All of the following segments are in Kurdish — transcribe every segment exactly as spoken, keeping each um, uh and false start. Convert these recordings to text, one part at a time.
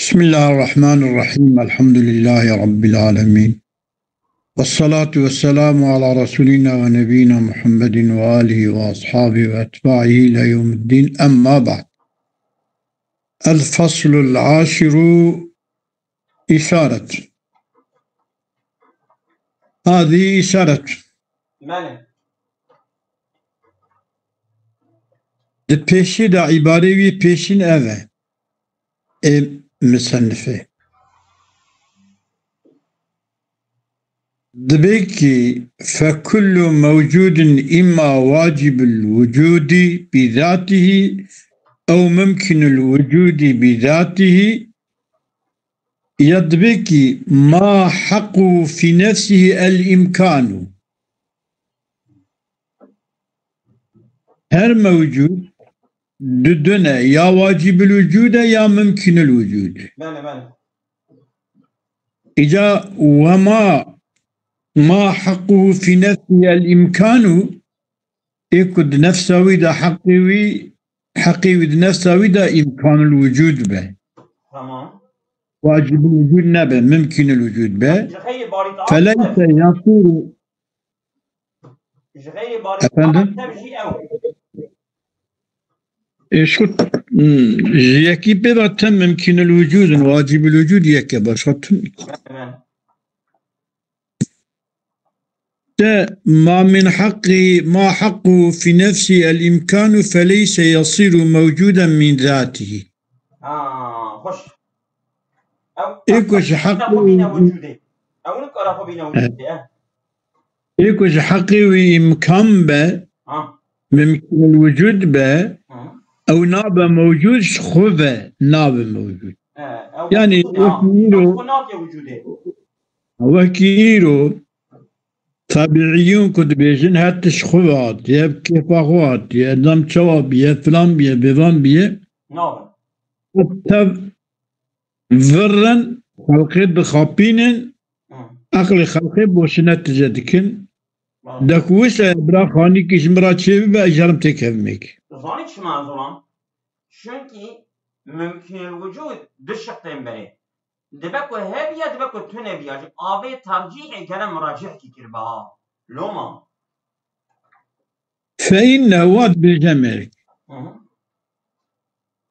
بسم الله الرحمن الرحيم. الحمد لله رب العالمين. والصلاة والسلام على رسولنا ونبينا محمد وآله وأصحابه وأتباعه إلى يوم الدين. أما بعد. الفصل العاشر. إشارة. هذه إشارة. Belê. Di pêşî de îbarê wî pêşîn ev e. Ê misennifê. Dibê ki فكل موجود إما واجب الوجود بذاته أو ممكن الوجود بذاته. Ya dibê ki ما حقه في نفسه الإمكان. Her mewcûd di du ne, ya wacibul wicûd e ya mumkinul wicûd e. Belê, belê. Îca وما ما حقه في نفسه الإمكان, ê ku di nefsa wî de heqê wî, heqê wî di nefsa wî de îmkanul wicûd be. Tamam. Wacibul wicûd nebe, mumkinul wicûd be. Ji xeyrî barî taat فليس يصير. Ji xeyrî barî Efendim? Tev jî ew. Ê, ji xwe, hmm, ji yekî pê ve tem mimkînul wicûd in, wacibul wicûd yek e, başka tune. Te ma min haqqi, ma haqqu fi nefsi el imkanu feleyse yasiru mewcuden min zatihi. Ha, xweş. Ew, Ê ku ji heqê xwe bîne wicûdê. Ew nikare xwe bîne wicûdê, eh. Ê ku ji heqê wî îmkan be, Ha. mimkînul wicûd be, Ha. ew nabe mewcûd, ji xwe ve nabe mewcûd. Eh, ew Yani, wekî îro, ew nake wicûdê. Wekî îro, tabiîyûn ku dibêjin, her tişt xwe ve hatiye, bi kêfa xwe hatiye, dam çawa biye, filan biye, bêvan biye. Nabe. Tev virin, xelqê dixapînin, Hı. eqlê xelqê boşine tije dikin. Hı. De ku wisa bira xanîkî ji min re çêbibe, ez jerim têkevimêk. Zanî çima ez olam? Çunkî mumkînul wicûd du şiqên berê. Dibe ku hebiya, dibe ku tune biya. Ji avê tercîhê gere miracihkî kiribe ha. Loma. Fe inne, wat bêje mêrik. Hı hı.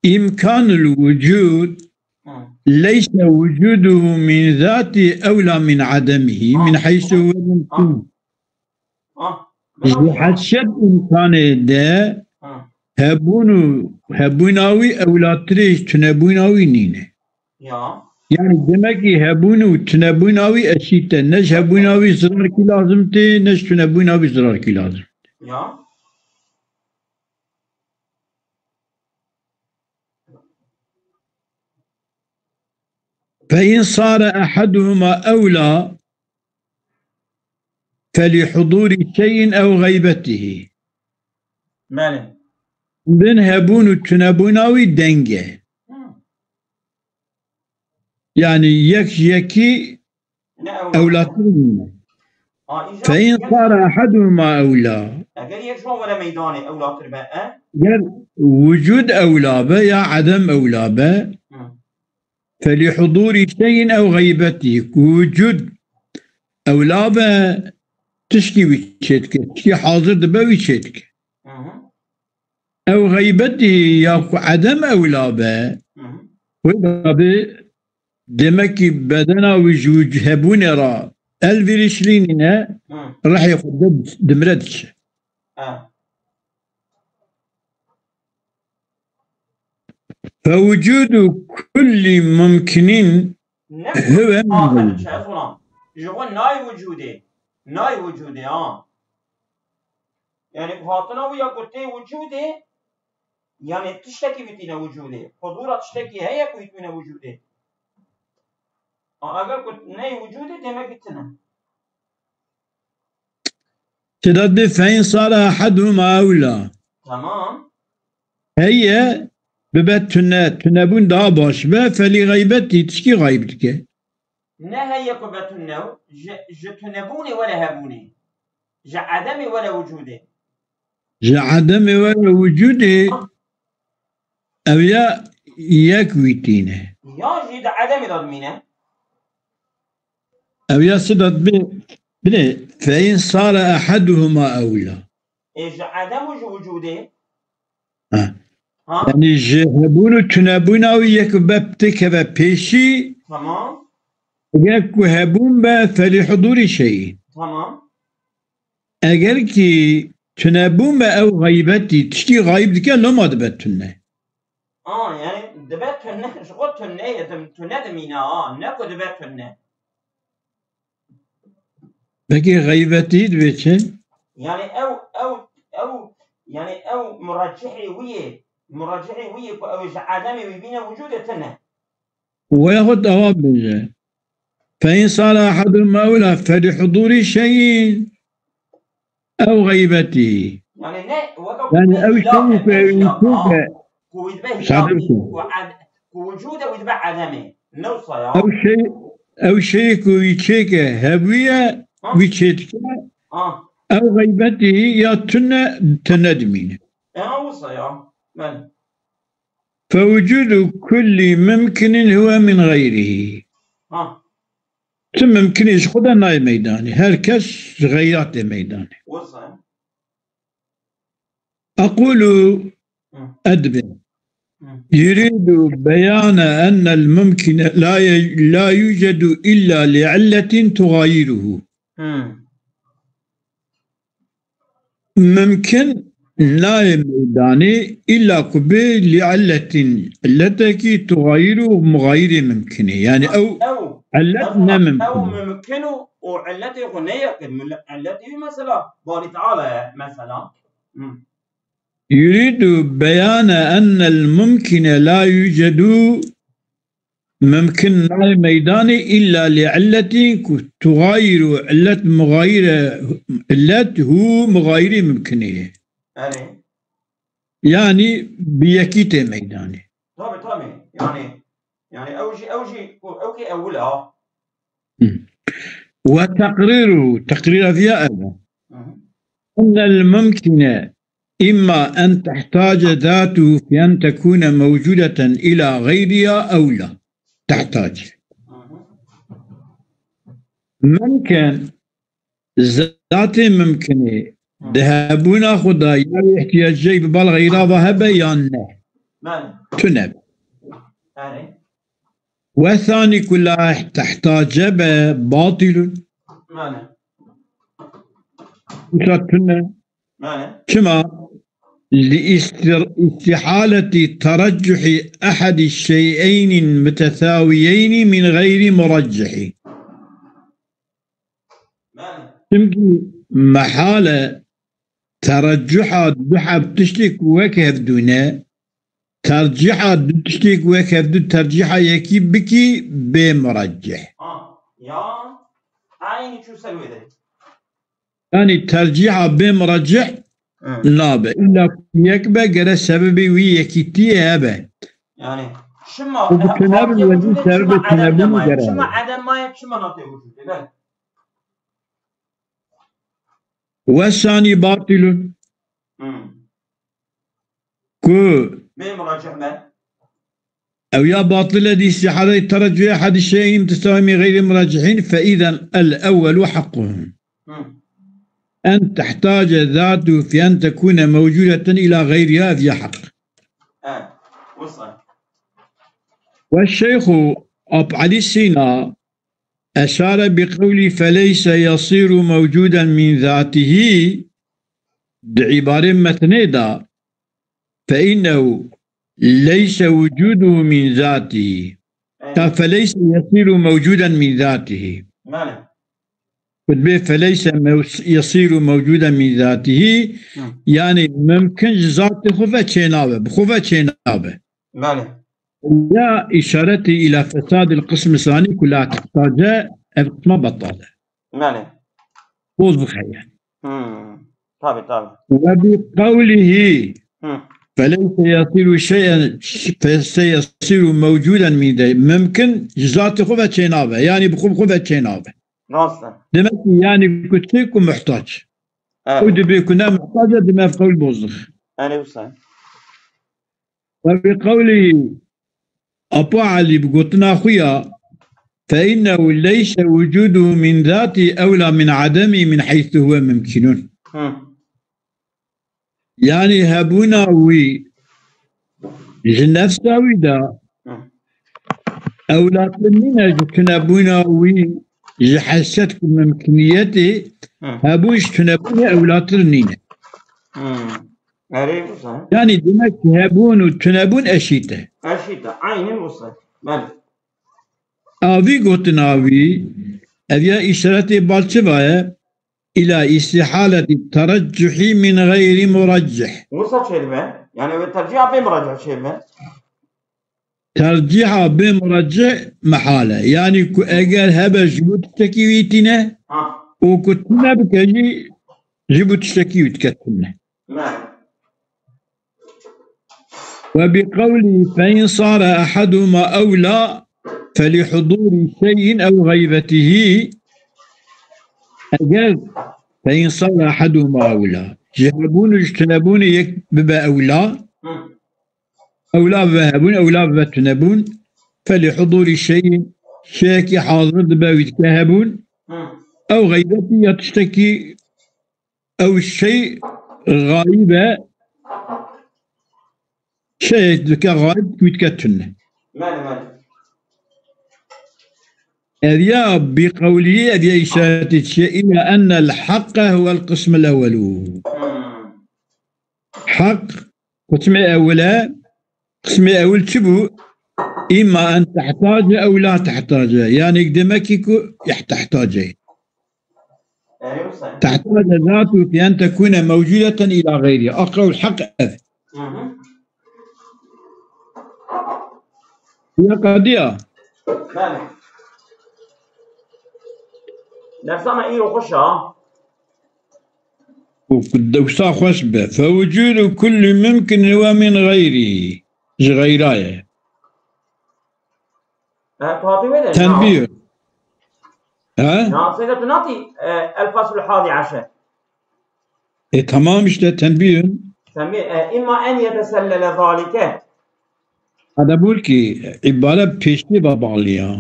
İmkanul vücud Hı. leyse vücuduhu min zati evla min ademihi, Ha. min heysu huve mümkün. Ha. Ha. Ji heşyet îmkanê de Ha. hebûn û hebûna wî ewlatirê ji tunebûna wî nîne. Ya. Yani demek ki hebûn û tunebûna wî eşît e. Ne ji hebûna wî zirarkî lazim tê, ne ji tunebûna wî zirarkî lazim tê. Ya. فإن صار أحدهما أولى فلحضور شيء أو غيبته. Belê. Bin hebûn û tunebûna wî deng e. Hı. Yani yek ji yekî Ne ewla. ewlatir bûne. Ha, îcar Fe in yek sara ehaduhuma ewla. Eger yek ji wan were meydanê ewlatir be, e? Ger wucud ewla be ya edem ewla be, Hı. felihudûrî şeyin ew xeybetî. Ku wucud ewla be, tişkî wî çêdike, tişkî hazir dibe wî çêdike. Hı hı. Ew xeybetî ya ku edem ewla be, Hı hı. wê be demek ki bedena wî ji wî hebûnê re el vîrişlînîne, Hı. rihê xwe de dimire diçe. Ha. Fewucudu kulli mumkinin Ne huve wicud, ha, mumkin. Çaxolan. Ji xwe nayê wicudê. Nayê wicudê, ha. Yani hatina wî ya ku tê wicudê, yani tiştekî wî tîne wicudê. Huzura tiştekî heye ku wî tîne wicudê. A, eger ku neyê wicudê, demek ki tine. Tida dibê fe in sara ehaduhuma ewla. Tamam. Heye bibe tune, tunebûn daha baş be, felî xeybetî, tişkî xeyb dike. Ne heye ku be tune, ji, ji tunebûnê were hebûnê. Ji edemê were wicudê. Ji edemê were wicudê, ew ya yek wî tîne. Ya jî di edemê de dimîne. Ew ya sida dibê, binê, fe in sara ehaduhuma ewla. Ê ji edem û ji wicûdê. Ha. Ha? Yani ji hebûn û tunebûna wî yek be têkeve pêşî. Tamam. Eger ku hebûn be felî hudûrî şeyî. Tamam. Eger ki tunebûn be ew xeybetî, tiştî xeyb dike, loma dibe tune. Aa, yani dibe tune, ji xwe tune ye, dim-, tune dimîne, a, ne ku dibe tune. Peki xeybetî dibê çi? Yani ew, ew, ew, yani ew muracihê wî yê, muracihê wî yê ku ew ê ji edemê wî bîne wicûdê tune. Weyahut ewa bêje. Fe in sara ehaduhuma ewla felî hudûrî şeyîn ew xeybetî. Yani ne, weke Yani ew şeyî ku ew însan ke ku wî dibe Sadir hîlafî, ku. Ku ed-, ku wicûde wî dibe edemê. Ne wisa ya. Ew şey, ew şeyî ku wî çêke hebûye, Ha. Wî çêdike, Ha. Ew xeybetî ya tune, tune dimîne. E, ha wisa ya. Ben. Fewcudu kulli mumkinin huwe min xeyrihî. Ha. Ti mumkinê ji xwe de nayê meydanê. Her kes ji xeyra tê meydanê. Wisa ya. Equlu Hı. edbe. Hı. Yuridu beyana ennel mumkine la ye-, la yucedu illa li illetin tugayiruhu. Hı. Mumkin nayê meydanê illa ku bê li illetin, illetekî tugayiru muxayirê mumkinê. Yani ew Ew, illet ew, ne ew mumkin. mumkin û, û illetê xwe ne yek in. Mil-, illetê wî mesela Barî Teala ye, mesela. Hı. Yuridu beyana ennel mumkine la yucedu, mumkin nayê meydanê illa li illetin ku tugayiru illet muxayire, illet hu muxayirê mumkinê. Yani, Yani bi yekî tê meydanê. Tabii, tabii. Yani, yani ew jî, ew jî, ew kê ewil a. Ve teqriru, teqrira viya ev e. Hı hı. Ennel mumkine imma en tehtace zatuhu fi en tekune mewcudeten ila gayriha ew la. Tehtace. Hı hı. Mumkin, zatê mumkinê, di hebûna xwe de ya ihtiyacê bi bal xeyra ve hebe yan ne? Bale. Tune. Bale. Ve thanî ku la tehtace be batilun. Bale. Wisa tune. Bale. Çima? Li istir-, istihaleti tereccuhi ehadi şey'eynî mutesawiyeynî min gayri muraccihi. Bale. Çimkî mehale tereccuha du heb tiştê ku wek hevdû ne, terciha du tiştê ku wek hevdû terciha yekî bikî bê muraccih. Ha, ya. Aynî çû ser wê de. Yani terciha bê muraccih Hı. nabe. Îlla ku yek be gere sebebê wî yekîtiyê hebe. Yani, şima, Bu bütün her hatiyê wezî vücudu sebebi şima edem tunebûnê nemaye. gere Şima hebe. edem maye, şima hatiyê vücudu. Bale. Ve sanî batilun. Hı. Ku Bê muracih be. ew ya batil e di istihadeyê tereccuhê ehadi şey'eynî mutesawiyeynî min gayri muraccihin fe izen el ewwelu haqqun. Hı. En tehtace zatu fi en tekune mewcudeten ila gayriha ev ya haq. Evet. Wisa. Ve şeyhu Ab Elî Sîna eşare bi qewlî feleyse yasiru mewcuden min zatihi, di îbarê metnê de fe innehu leyse wucuduhu min zatihi. Ya Evet. feleyse yasiru mewcuden min zatihi. Bale. Ku dibê feleyse mews-, yasiru mewcuden min zatihi, Hı. yani mumkin ji zatê xwe ve çênabe, bi xwe ve çênabe. Bale. Ya işareti ila fesadil qismi sani ku la tehtace ev qisma betal e. Bale. Boz dixe yani. Hmm. Tabii, tabii. Ve bi qewlihi Hı. feleyse yasiru şey'en, feleyse yasiru mewcuden min de. Mumkin ji zatê xwe ve çênabe. Yani bi xwe, bi xwe ve çênabe. Rast e. Demek ki yani ku çi ku muhtaç. Evet. Ew dibê ku ne muhtac e, dime ev qewl boz dixe. Yani wisa. Ve bi qewlî Apo Elî bi gotina xwe ya, فإنه ليس وجوده من ذاته أولى من عدمه من حيث هو ممكن. Hı. Yanî hebûna wî ji nefsa wî de Hı. ewlatir nîne ji tunebûna wî ji hesiyet ku mimkiniyetê Hı. hebûn ji tunebûnê ewlatir nîne. Hı. Erê, wisa. Yanî demek ki hebûn û tunebûn eşît e. Eşît e. Aynen wisa. Belê. A vî gotina wî, ev ya îşaretê balçiva ye, ila îstihaleti tereccuhî min xeyrî muraccih. Wisa çêdibe? Yani wê tercîha bê muraccih çêdibe? Tercîha bê muraccih mehal e. Yanî ku eger hebe ji bo tiştekî wî tîne Ha. û ku tune bike jî ji bo tiştekî wî dike tune. Belê. وبقوله فإن صار أحدهما أولى فلحضور شيء أو غيبته. Eger فإن صار أحدهما أولى. Ji hebûn û ji tunebûnê yek bibe ewla. Hı. Ewla bibe hebûn, ewla bibe tunebûn. فلحضور شيء. Şeyekî hazir dibe wî dike hebûn. Hı. Ew xeybetî ya tiştekî ew şey xayib e, şey dike xayib, wî dike tune. Belê, belê. Ev ya bi qewlî, ev ya îşaretê çi ye? Îla ennel haqqa huwel qismul ewwelu. Hmm. Haq qismê ewil e. Qismê ewil çi bû? Îma en tehtace ew la tehtace. Yanî demekî ku ihtehtace. Erê wisa. Tehtace zatu fi en tekune mewcudeten ila xeyrî. A qewl heq ev. Hı hı. Ya qediya. Belê. Dersa me îro xweş a. Û dewsa xweş be. Fewucudu kulli mumkin huwe min xeyrî. Ji xeyra ye. E, tu hatî wê de Tenbîh. He? Nasê de tu natî, e, el faslu hadi eşer. E, tamam işte, tenbîh. Tenbîh, e, imma en yetesellele zalike. Hada bûr ki, îbare pêştê ve bağlı ya.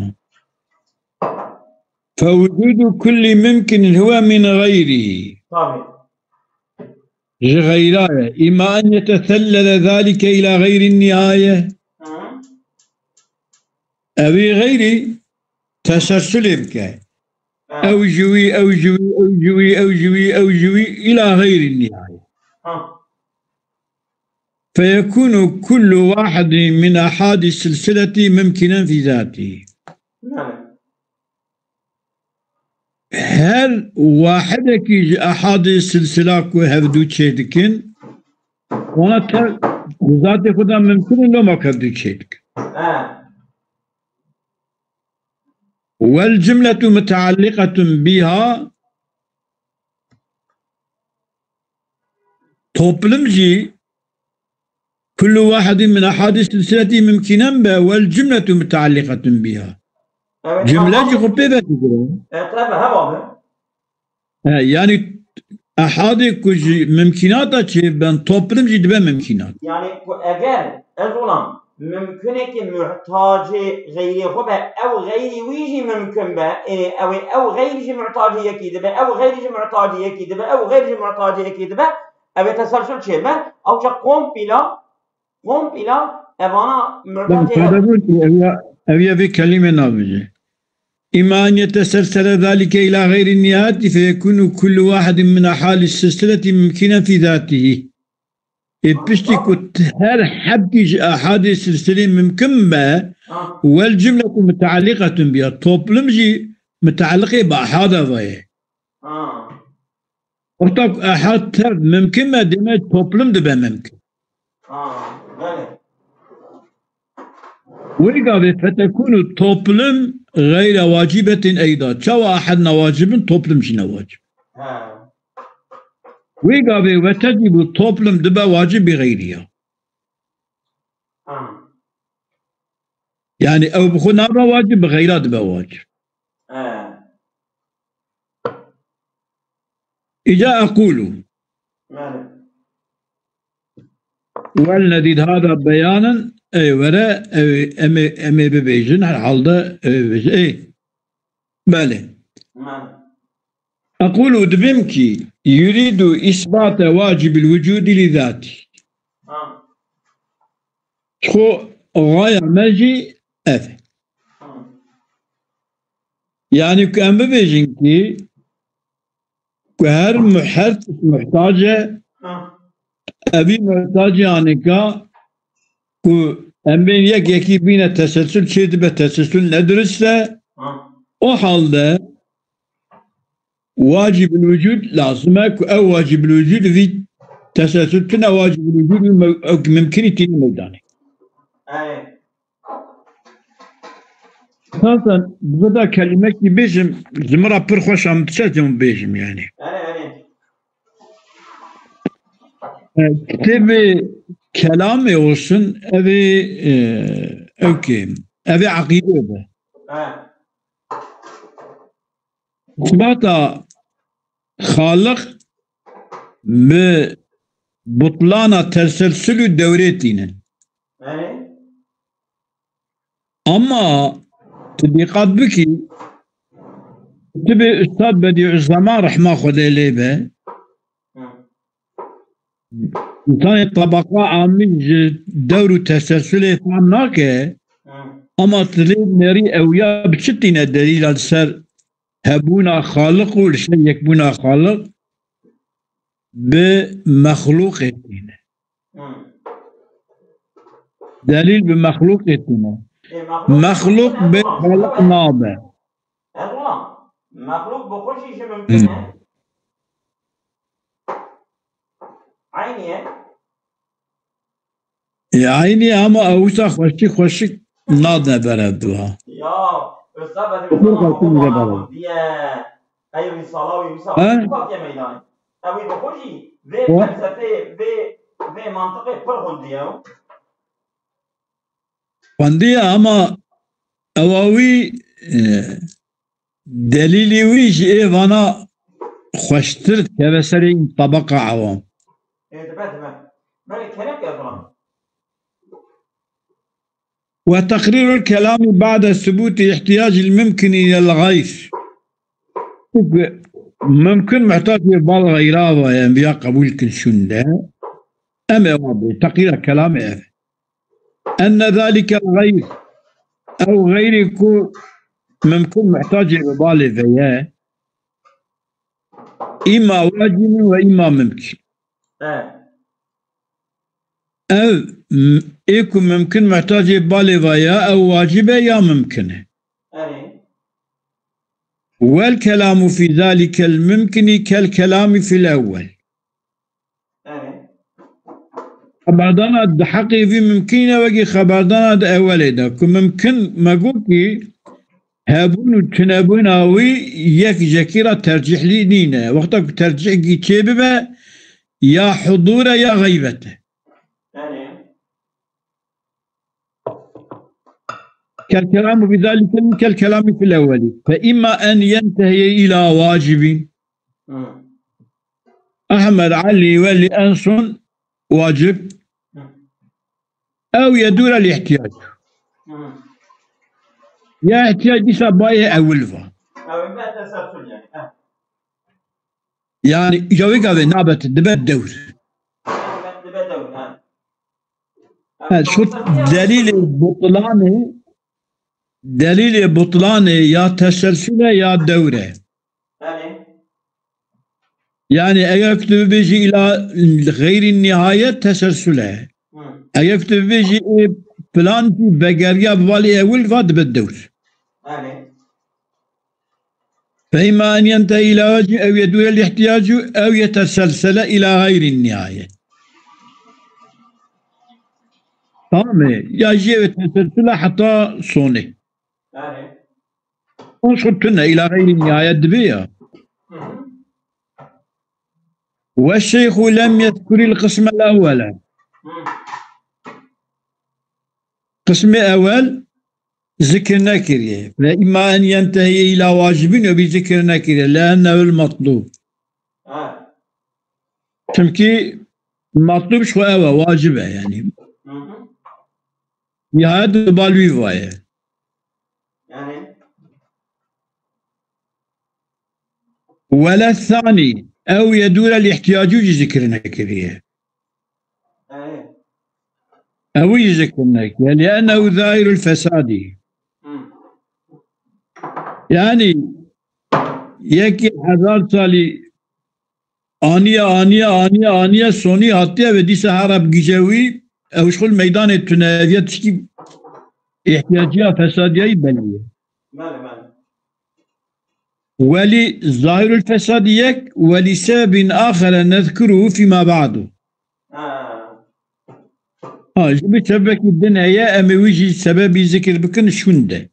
Fewucudu kulli mumkin huwe min xeyrî. Tabii. Ji xeyra ye. Îma en yetesellele zalike ila xeyri nihaye. Hı. Ew ê xeyrî teselsulê bike. Ha. Ew ji wî, ew ji wî, ew ji wî, ew ji wî, ew ji wî, îla xeyrî nihaye. Ha. Feyekûnu kullu wahidin min ahadî silsiletî mumkînen fî zatî. Belê. Her wahidekî ji ehadê silsila ku hevdû çêdikin, wana te bi zatê xwe de mimkin e, loma ku hevdû çêdikin. He. Wel cumletu mutaalliqetun biha, toplum jî kullu wahidin min ahadî silsiletî mimkînen be wel cumletu mutaalliqetun biha. Evet, Cumle tamam. Jî xwe pê ve digire. Evet, tabii, heva be. He, yani ehadê ku ji mimkînata çêbin, toplum jî dibe mimkînat. Yani ku eger ez olam mimkunekî muhtacê xeyrê xwe be, ew xeyrî wî jî mimkun be, ê, ew ê ew xeyrî jî muhtacê yekî dibe, ew xeyrî jî muhtacê yekî dibe, ew xeyrî jî muhtacê yekî dibe, ew ê teselsul çêbe, ew çax kompîla, kompîla evana Ben muhtacê qadebûn ki ev ya, ev ya vê kelîmê nabêje. Îma en yeteselsele zalike ila xeyrî nihayetî feyekûnu kullu wahidin min ahali silsileti mumkînen fî zatihî. Ê piştî ku t-, her hebkî ji ehadê silsilê mimkin be, Ha. wel cumletu mutaalliqetun biha. Toplum jî mutaalliqê bi ehada ve ye. Ha. Wexta ku ehad tev mimkin be, demek toplum dibe mimkin. Ha, belê. Wê gavê fetekûnu toplum xeyra wacibetin eyda. Çawa ehad ne wacib in, toplum jî ne wacib. Ha. Wê gavê ve tecîbû toplum dibe wacib bi xeyriya. Ha. Yani ew bi xwe nabe wacib, bi xeyra dibe wacib. Ha. Îca eqûlu. Belê. Wel nedîd hada beyanen ê were, ê, em ê, em ê bibêjin, herhalde ê bibêjin. Ê, belê. Belê. Eqûlu, dibêm kî, yurîdu îsbate wacibîl wicûdî lî zatî. Ha. Xwe, xaya me jî ev e. Ha. Yani ku em bibêjin kî, ku her mu-, her tişt muhtac e, Ha. evî muhtacê anêka ku em bên yek yekî bîne teselsül çê dibe, teselsül ne dirist e. Ha. O halde wacibul vücud lazim e ku ew wacibul vücud vî teselsül tune wacibul vücud û me-, ew mimkinî tîne meydanê. Erê. Zaten bi da kelimekî bêjim, ji min re pir xweş am diçe, em bêjim yani. Erê, erê. E, kitêbê kelamê olsun, evê, e, ew kê, evê eqîdê be. He. Îsbata Xaliq bi butlana teselsul û dewrê tînin. Erê. Ama tu dîqat bikî, tu bê Ustad Bedîuzzeman rehma Xwedê lê be. Hı. Însanê tebaqa amî ji dewr û teselsulê fam nake, Hı. ama tu lê nerî ew ya bi çi tîne delîla li ser hebûna Xaliq û li ser yekbûna Xaliq bi mexlûqê tîne. Hı. Delîl bi mexlûqê tîne. Ê, mexlûq Mexlûq bi Xaliq nabe. Erdoğan, mexlûq bi xwe jî ji mimkun Hı. e. Eynî ye. Ê, eynî ye, ama ew wisa xweşik xweşik nadine ber ev du ha. Ya, Ustad Bedî Pir Ustad xweşik Bedî bere. Diye, ew risala wî wisa He? Wisa diye meydanê. Ew wî bi xwe jî vê O- felsefeyê, vê, vê mantiqê pir xwendiye. Xwendiye, ama ewa wî, e, delîlê wî ji ê vana xweştir dikeve serê tebaqa ewam. Ê, dibe, dibe. Belê, kerem ke zilam. Ve teqrîrul kelami ba'de subûtî ihtiyacil mumkin ilel gayr. Çünkü mümkün muhtaç bir bal gayra ve, yani, ya kabul kin şunde. Em ê wa bê, teqrîra kelamê ev. Enne zalikel gayr. Ew gayrî ku mümkün muhtacê bi balê ve ye. Îma wacibin ve îma mümkün. He. Ev m-, ê ku mümkün muhtacê balê ve ya, ew wacib e ya mümkün e. Erê. Wel kelamu fî zalikel mümkünî kel kelami fil ewwel. Erê. Xeberdana di heqê vî mimkîn e wekî xeberdana di ewelê de. Ku mimkin me got kî hebûn û tunebûna wî yek jekî re tercîhlî nîne. Wexta ku tercîhkî çê bibe, ya hudûr e ya xeybet e. Erê. Kel kelamu bi zalike kel kelami fil ewweli. Fe imma en yentehiye ila wacibin. Hı. Ahmed, Ali, Weli, en son wacib. Hı. Ew yedûre li ihtiyac. Hı. Ya ihtiyac dîsa bayê ewil va. Ew be teselsul yani. He. Yani, ya wê gavê nabet dibe dewr. Dibe dewr, he. Ha, şu delîlê butlanê, delîlê butlanê ya teselsul e ya dewr e. Belê. Yani, eger tu bibêjî ila xeyrî nihayet teselsul e. Hı. Eger tu bibêjî ê plan jî vegeriya bi balê ewil va dibe dewr. Belê. Fe imma en yentehe ila wacib ew yedûre lî ihtiyacû ew yeteselsele ila xeyrî nihayet. Tamam e. Ya jî ew teselsule heta sonê. Belê. Ew jî tune ila xeyrî nihayet dibe ya. Hı hı. Ve şeyhu lem yezkuril qismel ewwele. Hı. Qismê ewel zikir nekiriye. Ve imma en yentehiye ila wacibin, ew bî zikir nekiriye. Leennehul matlub. Ha. Çimkî matlub ji xwe ew e, wacib e yani. Hı hı. Nihayet li bal wî vaye. Yani? Wele thanî, ew yedûre li ihtiyacû jî zikir nekiriye. Yani? Ew jî zikir nekiriye. Li ennehu zahirul fesadî. Hı. Yani, yekî hezar salî aniye, aniye, aniye, aniye, sonî hatiye ve dîsa hera bi gîje wî, ew ji xwe li meydanê tune, ev ya tişkî ihtiyaciya fesadiyayî belê ye. Belê, belê. Welî zahirul fesadî yek, welî sebebin axere nezkuruhu fîma ba'du. Ha. Ha, ji bir sebebekî din heye, em ê wî jî sebebî zikir bikin şûn de.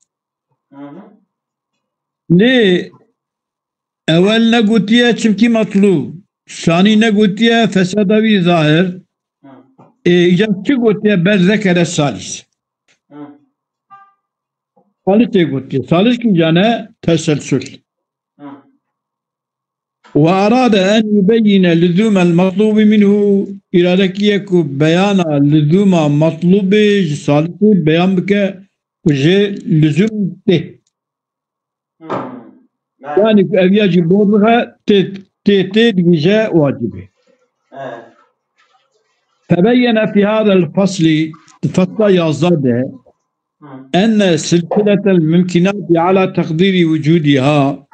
Hı hı. Lê ewel negotiye çimkî metlûb. Sanî negotiye fesada wî zahir. Hı. Ê, îca çi gotiye ber zekere salîs. Hı. Salîs tê gotiye. Salîs kî îca ne teselsül. Hı. Ve arade en yubeyyine lüzumel matlubi minhu, îrade kiriye ku beyana lüzuma matlubê ji salîsê beyan bike ku jê lüzum tê. Hmm. Yani ku ev ya jî bor bixe tê, tê, tê digije wacibê. Evet. Tebeyyene fi hadel fasli, fasla yazda de, enne silsiletel mümkinati ala takdiri wucudiha.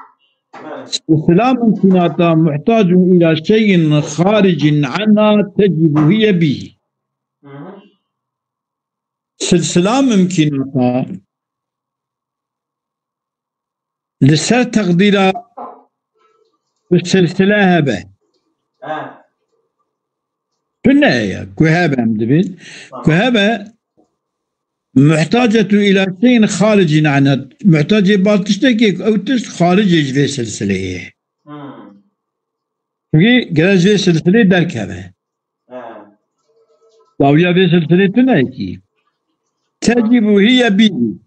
Silsila mümkinata muhtacun ila şeyin xaricin anha tecibu hiye bihi. Silsila mümkinata li ser teqdîra bi silsile hebe. Ha. Tu ne heye? Ku hebe em dibin. Tamam. Ku hebe muhtacetu ila şeyin xaricin anha. Muhtacê ba tiştekê ku ew tişt xaricê ji vê silsileyê ye. Hmm. Çünkü gere ji vê silsilê derkeve. Ha. Dawiya vê silsilê tune kî. Tecibu hiye bihi.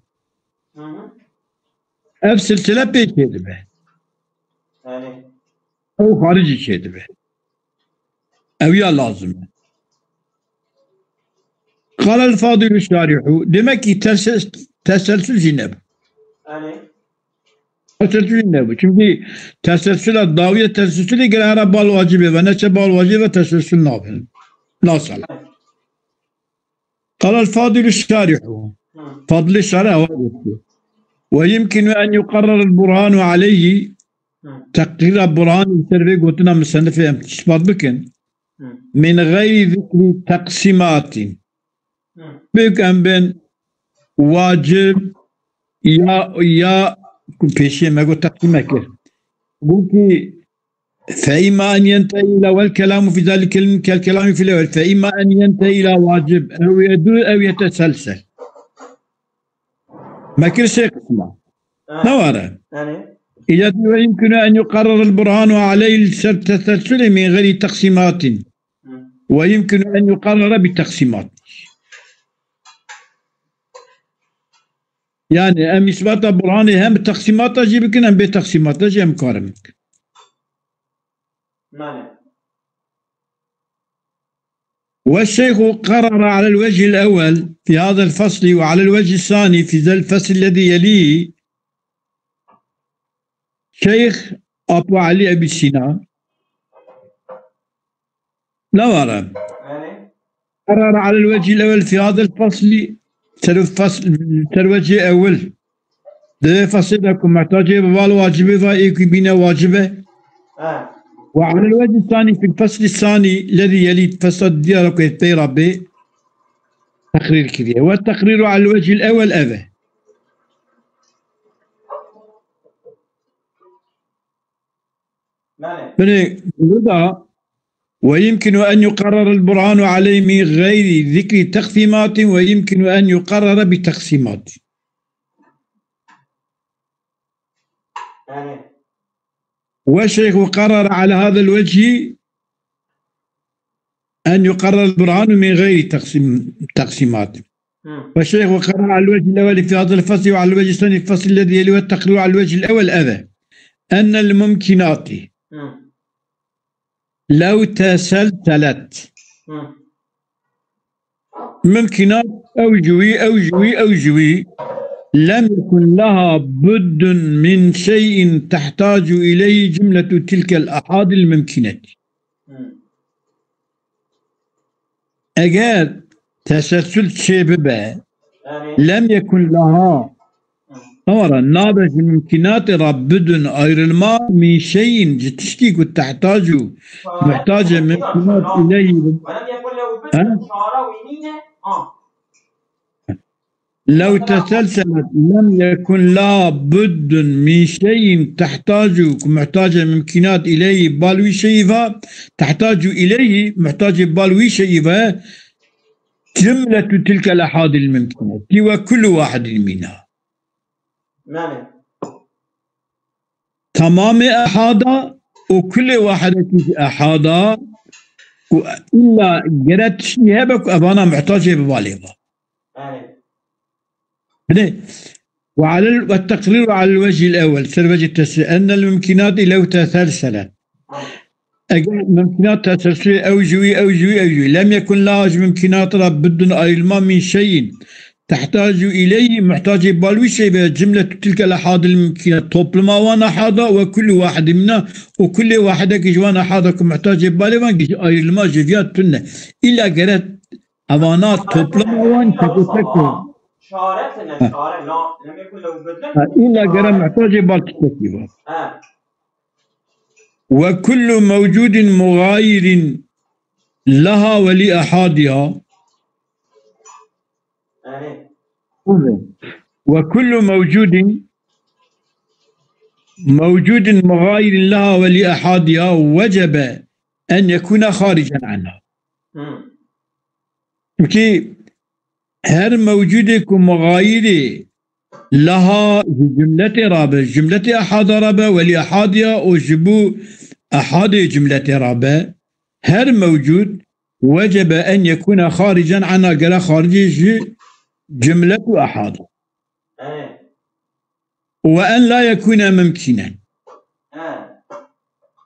Hı hı. Ev silsile pê çêdibe. Yani. Ew xaricî çêdibe. Ew ya lazim e. Qala el-fadilu şarihu. Demek ki terse-, teselsül jî nebû. Yani. Teselsül nebû. Çünkü teselsüla dawiye teselsülê gere hera bal wacibê ve neçe bal wacibê ve teselsül nabin. Nasıl? Qala el-fadilu şarihu. Hı. Fadli şarih ewa gotiye. Ve yumkinu en yuqarrar el-burhanu aleyhi. Hı. Teqrîra burhan li ser vê gotina musennifê em ispat bikin. Hı. Min gayri zikri teqsimatin. Hı. Bik em bên wacib ya, ya ku pêşiyê me got teqsîme kir. Got ki, fe imma en yentehi ila wel kelamu fi zalikel kel kelami fil ewel. Fe imma en yentehi ila wacib. Ew yedûr ew yeteselsel. Me kir sê qisma. Ha. Ne were? Yani. Îca dî ve yumkinu en yuqarrar el burhanu aleyh li ser teselsülê min gayri teqsîmatin. Hı. Ve yumkinu en yuqarrara bi teqsîmat. Yani em îsbata burhanê hem bi teqsîmata jî bikin, hem bê teqsîmata jî em karin bikin. Mane. والشيخ قرر على الوجه الأول في هذا الفصل وعلى الوجه الثاني في ذا الفصل الذي يليه شيخ أبو علي أبي سينا. لا ورا. Yani? قرر على الوجه الأول في هذا الفصل سر الفصل سر وجه أول. Di vê feslê de ku mehtacê bi bal wacibê ve ê ku bîne wacibe. Ha. Ve alel wecî sanî fil feslî sanî lezî yelî fesla diya ku pey re bê teqrîr kiriye. Ve teqrîru alel wecîl ewel ev e. Belê. Binê burada ويمكن أن يقرر البرهان عليه من غير ذكر تقسيمات ويمكن أن يقرر بتقسيمات. Yani. والشيخ قرر على هذا الوجه أن يقرر البرهان من غير تقسيم-، تقسيمات. Hı. والشيخ قرر على الوجه الأول في هذا الفصل وعلى الوجه الثاني في الفصل الذي يليه والتقرير على الوجه الأول أذى أن الممكنات Hı. لو تسلسلت Hı. ممكنات، أو جوي، أو جوي، أو جوي. لم يكن لها بد من شيء تحتاج إليه جملة تلك الأحاد الممكنة. Eger teselsül çêbibe, lem yekun laha, tamam, nabe ji mümkünatê re bidun ayrılma min şeyin, ji tiştî ku tehtacu, muhtace mümkünat ileyhi. Ha? Lew teselselet lem yekun la buddun min şeyin tehtacu, ku muhtace mümkünat ileyhi, bal wî şeyî va, tehtacu ileyhi, muhtacê bal wî şeyî ve, cümletu tilkel ehadil mümkünat. Ti ve kullu wahidin mina. Tamamê ehada û kulê wahidekî ji ehada û illa gere tiştî hebe ku evana muhtacê bi balê va. Bine. Ve alel, ve teqrîru alel vecihil ewwel, ser vecihê tesrîh, ennel mümkünatî lew teselselet. Eger mümkünat teselsulê ew ji wî, ew ji wî, ew ji wî, lem yekun laha, ji mümkünat re bidun ayrılma min şeyin tehtacu ileyhi, muhtacê bal wî şey be, cümletu tilkel ehadil mümkünat, topluma wan ehada ve kullu wahidin mina, û kulê wahidekî ji wan ehada ku muhtacê balê van, ji ayrılma ji viya tune. Îlla gere evana topluma wan tek û tek. Çare tine, çare, la, lem yekun lew bidun. Ha, îlla gere muhtacê bal tiştekî van. He. Ve kullu mewcudin mugayirin leha ve li ehadiha. Ve kullu mewcudin, mewcudin mugayirin leha ve li ehadiha vecebe en yekune haricen anha. Çimkî her mewcudê ku muxayirê leha ji cumletê rabe, cumletê ehada rabe, welî ehadiya û ji bo ehadê cumletê rabe, her mewcud wecebe en yekûne xaricen anha, gere xaricê ji cumlet û ehada. Ve en la yekûne mimkînen.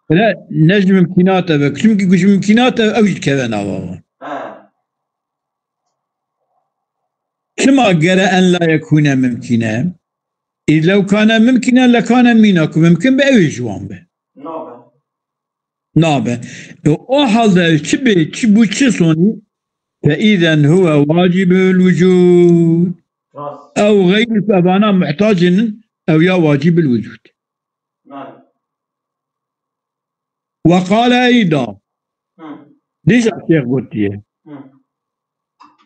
Hele ne ji mimkînat e be. Çimkî ku ji mimkînat e, ew jî dikeve nava wan. Çima gere en la yekûne mimkîne? Î lew kane mimkîne, lekane mîna, ku mimkin be, ew ê ji wan be. Nabe. E, o halde çi bê, çi bû, çi sonî? Fe îzen huwe wacibul wucud. Ew xeyrî ku evana muhtacin in, ew ya wacibul wucud. Ve qale eyda. Dîsa şêx gotiye.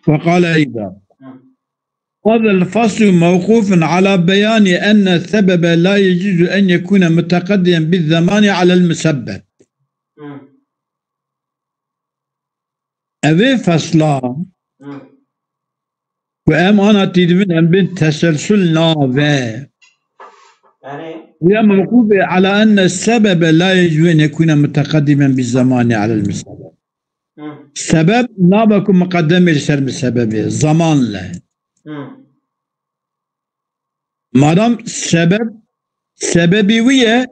Ve qale eyda. هذا الفصل موقوف على بيان أن السبب لا يجوز أن يكون متقدما بالزمان على المسبب. Evê fesla ku em ana tî dibin, em bên teselsül nabe. Ve mewqûf e ala enne sebebe la yecû en yekûne muteqeddimen bi zemanî alel musebeb. Sebeb nabe ku muqeddem bê li ser musebebê, zaman le. Madam sebeb, sebebê wî ye,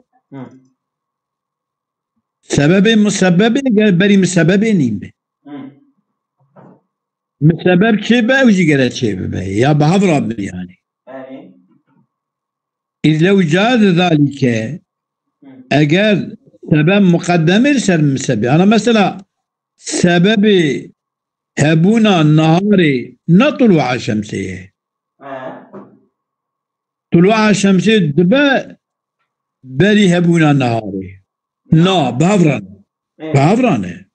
sebebê musebebê ger berî musebebê nîn be. Musebeb çê be, ew jî gere çê bibe. Ya bi hev re bin yani. Îz lew caze zalike, eger sebeb muqeddemê li ser musebebê. Ana mesela sebebê hebûna niharê ne tulûa şemsê ye. Tulûa şemsê dibe berî hebûna niharê. Na, bi hev re ne. Bi hev re ne.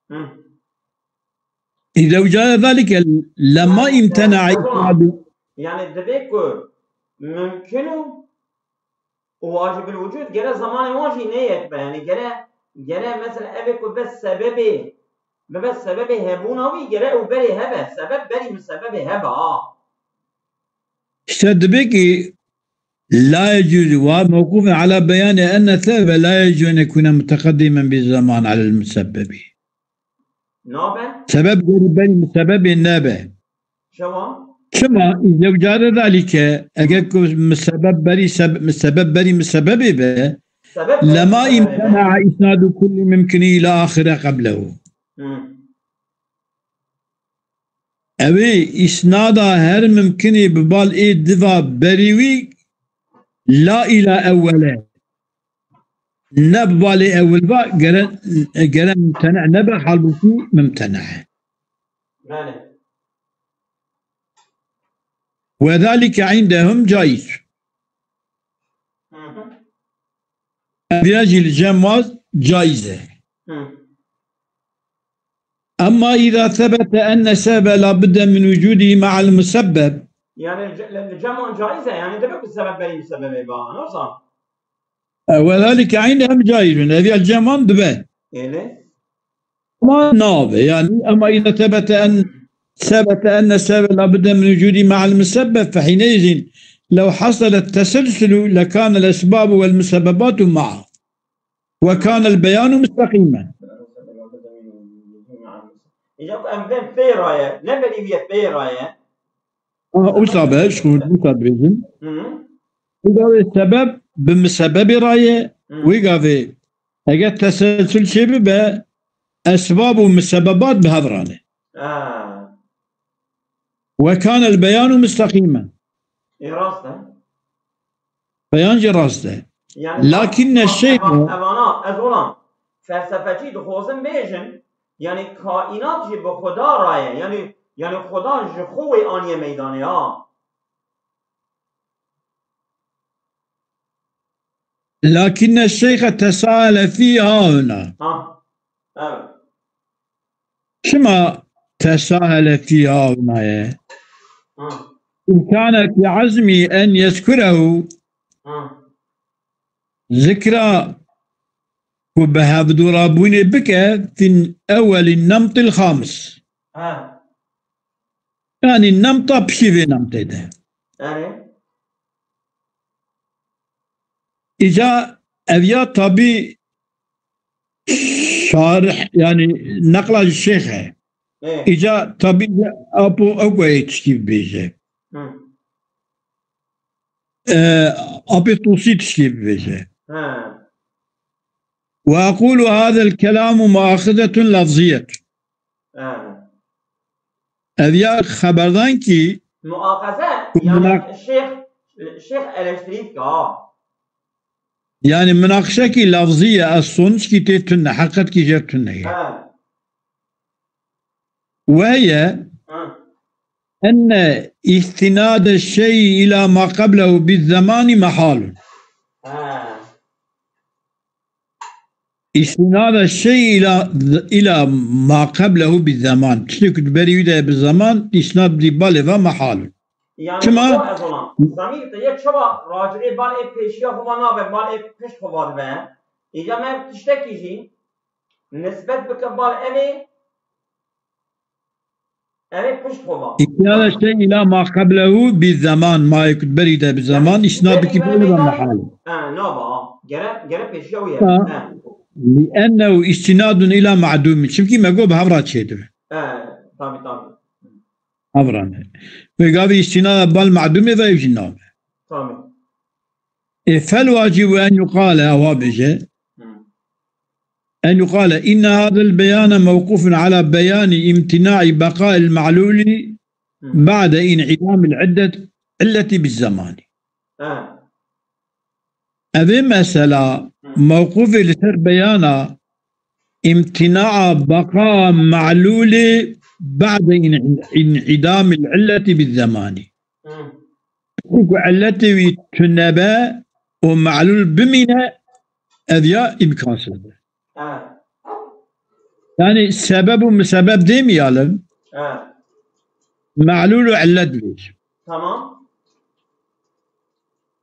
Îz lew caze zalike lema imtena îsnadu. Yani dibe ku mümkün û û wacibul wucud gere zamanê wan jî neyek be. Yani gere, gere mesela evê ku be sebebê, bibe sebebê hebûna wî, gere ew berê hebe. Sebeb berî musebebê hebe, ha. İşte dibe ki la yecûzü ve mewqûfun ala beyanî enne sebebe la yecûzü en yekûne muteqeddimen bi zaman alel musebbebi. Nabe? Sebeb geri berî musebebê nebe. Çawa? Çima? Îz lew caze zalike, eger ku musebeb berî sebe-, musebeb berî musebebê be, lema imtena isnadu kulli mümkünî ila ahire qeblehu. Ew ê îsnada her mimkinî bi bal ê diva berî wî la îla ewwele. Ne bi balê ewil va gere, gere mumtene nebe, halbûkî mumtene. Belê. Ve zalike indehum caiz. Hı hı. Ev ya jî li cem wa caiz e. Hı. Emma îza sebete enne sebebe la budde min wucûdî me'al musebbeb. Yani ce-, li, li cem wan caiz e, yani dibe ku sebeb berî musebebê ba, ne wisa? E, ve zalike indehum caizun. Ev ya li cem wan dibe. Êlê? Ama nabe. Yani, ama إذا ثبت أن، ثبت أن السبب لا بد من وجوده مع المسبب، فحينئذ لو حصل التسلسل لكان الأسباب والمسببات معا، وكان البيان مستقيما. Îca ku em bên pê raye, ne berî wî ye pê raye. Aha, wisa be, ji xwe wisa dibêjim. Hı hı. Wî gavê sebeb bi misebebê raye, Hı. wî gavê eger teselsul çê bibe, esbab û misebebat bi hev rane. Ha. Ve kanel beyanu misteqîmen. Ê, rast e. Beyan jî rast e. Yani, Lakin ne bak, şey evan-, bu. Evana, ez olan felsefeçî dixwazin bêjin, yani kaînat jî bi Xuda raye, yani, yani Xuda ji xwe wê aniye meydanê, ha. Lakinne şeyhe tesahele fî hahuna. Ha, evet. Çima tesahele fî hahuna ye? Ha. İmkane fî azmi en yezkurehu. Ha. Zikra ku bi hevdûrabûnê bike fî ewelî nemtil xamis. Ha. Yani nemta piştî vê nemtê de. Yani? Îca ev ya tabî şarih, yani neqla ji şêx e. Ê. Îca tabî apo ew ku ê tiştî bibêje. Hı. E, Apê Tusî tiştî bibêje. Ha. Ve aqulu hazel kelamu muaxizetun lafziyetun. Ha. Ev ya xeberdan ki Muaxeze, ku yani muna- şêx, şêx eleştirî dike, ha. Yani münaqişekî lafzî ye, ez sonuçkî tê tune, heqetkî jê tune ye. Ha. Ve ye Ha. enne îstinade şeyî ila ma qeblehu bi zemanî mehalun. Ha. Îstinada şey ila, ila ma qeblehu bi zaman. Tiştê ku di berî wî de bi zaman, îsnad dî balê ve mehal. Yani Çima? Çima? Zamîr te ye çawa racihê bal ê pêşiya xwe va nabe, bal ê pişt xwe va dibe. Îca me tiştekî jî nisbet bike bal evê, Ev ê pişt xwe va. Îhtiyara şey ila ma qeblehu bi zaman, ma yê ku berî de bi zaman, Yani îsnad bikî bale ve mehal. Ha, nava. Gere, gere pêşiya wî ye. Ha. Ha. Li ennehu istinadun ila ma'dumi. Çimkî me got bi hev re çêdibe. Ha, tabii, tabii. Hev re ne. Wê gavî îstinada bal ma'dumê ve ev jî nabe. Tabii. E, fel wacibu en yuqale, ewa bêje. Hı. En yuqale, inne hadel beyane mewqufun ala beyani imtina'i baqa'il ma'luli Hı. ba'de in'idamil iddet, illeti biz zamani. Ha. Evê mesela Hı. mewqufê li ser beyana imtina'a baqa ma'lulê ba'de in-, in'idamil illeti biz zamani. Hı. Ku illetê wî tunebe û ma'lul bimîne, ev ya îmkansizdir. Ha. Yani sebeb û misebeb dê mi yalim? Ha. Ma'lul û illet dibêjim. Tamam.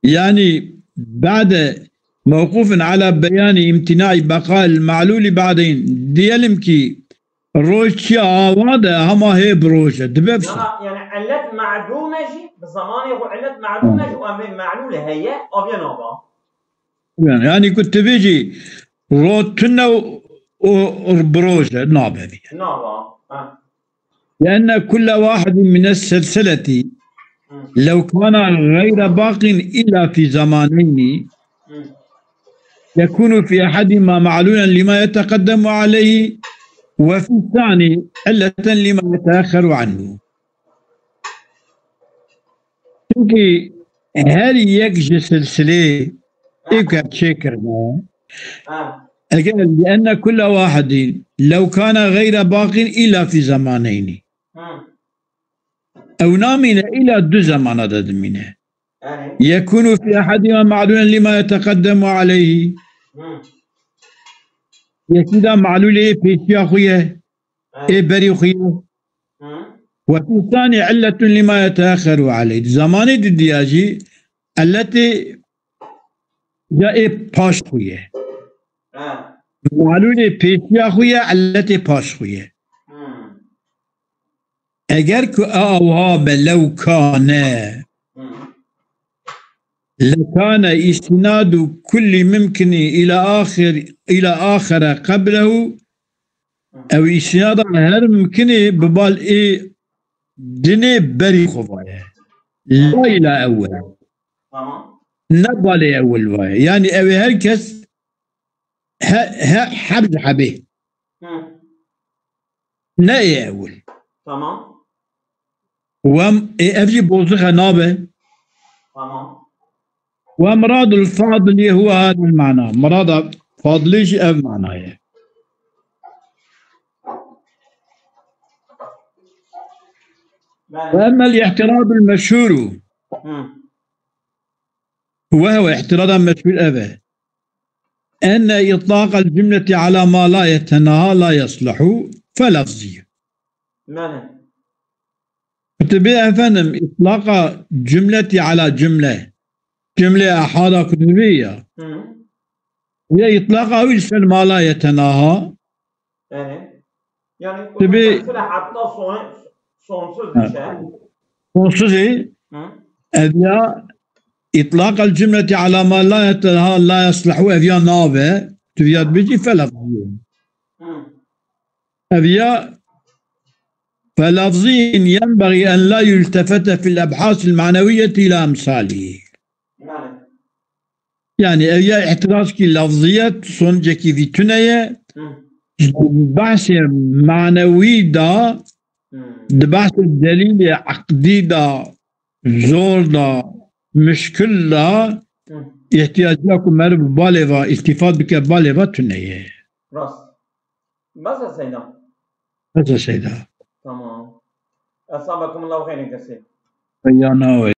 Yani ba'de mewqufun ala beyani imtina'i baqa'il ma'luli ba'deyn. Diyelim ki roj çiya ava de hema hê bi roj e. Dibe visa. Ya, yani illet ma'dum e jî, bi zamanê xwe illet ma'dum e jî, Hı. û em vê ma'lul heye, aviye nava. Yani, yani ku tu bêjî roj tune û, û, û bi roj e, nabe vî. Nava. Ha. لأن كل واحد من السلسلة Hı. لو كان غير باق إلا في زمانين Hı. يكون في أحدهما معلولا لما يتقدم عليه وفي الثاني علة لما يتأخر عنه. Çunkî her yek ji silsilê ê ku ev çêkirine, Ha. eger لأن كل واحد لو كان غير باق إلا في زمانين. Hı. Ew namîne, îla du zemana de dimîne. Yani. يكون في أحدهما معلولا لما يتقدم عليه. Hı. Yekî de malûlê pêşiya xwe ye, Evet. ê berî xwe ye. Hı. وفي الثاني علة لما يتأخر عليه. Di zemanê didiya jî illetê ya ê paş xwe ye. Ha. Malûlê pêşiya xwe ye, illetê paş xwe ye. Hı. Eger ku a ewha be, lew kane, Hı. lekane istinadu kulli mimkini ila axir, ila axire qeblehu, ew istinada her mimkinê bi bal ê dinê berî xwe vaye. La ila ewwel. Tamam. Ne balê ewil vaye. Yani ew ê her kes he, he, heb ji hebê. Hı. Ne ê ewil. Tamam. Wem ê ev jî bozixe nabe. Tamam. ومراد الفاضل هو هذا المعنى. Mirada Fadilê jî ev mana ye. Yani. وأما الاعتراض المشهور. Hı. وهو اعتراضا مشهور ev e. أن إطلاق الجملة على ما لا يتناهى لا يصلح فلفظي. Yani. Kutubê efendim, itlaqa cumleti ala cumle. Cumle ahada kutubê ya. Hı. Ya itlaqa wî ser ma la yetenaha. Yani. Yani Tabii. Mesela hatta son, sonsuz Ha. bir şey. Sonsuz e. Hı. Ev ya itlaq el cumleti ala ma la yetenaha la yaslahu ev ya nabe. Tu ya dibêjî felafzî. Hı. Ev ya فلفظي ينبغي أن لا يلتفت في الأبحاث المعنوية إلى أمثاله. Yani. Yani ev ya îtirazkî lafziyet sonucekî vî tune ye. Hı. Di behsê manewî de, Hı. di behsê delîlê eqdî de, zor de, muşkil de, Hı. îhtiyacîya ku meriv balê ve îltifat bike balê ve tune ye. Rast. Bes e Seyda. Bes e Seyda. Tamam. Esabekumullahu xeyrin kesîr. Ya nawe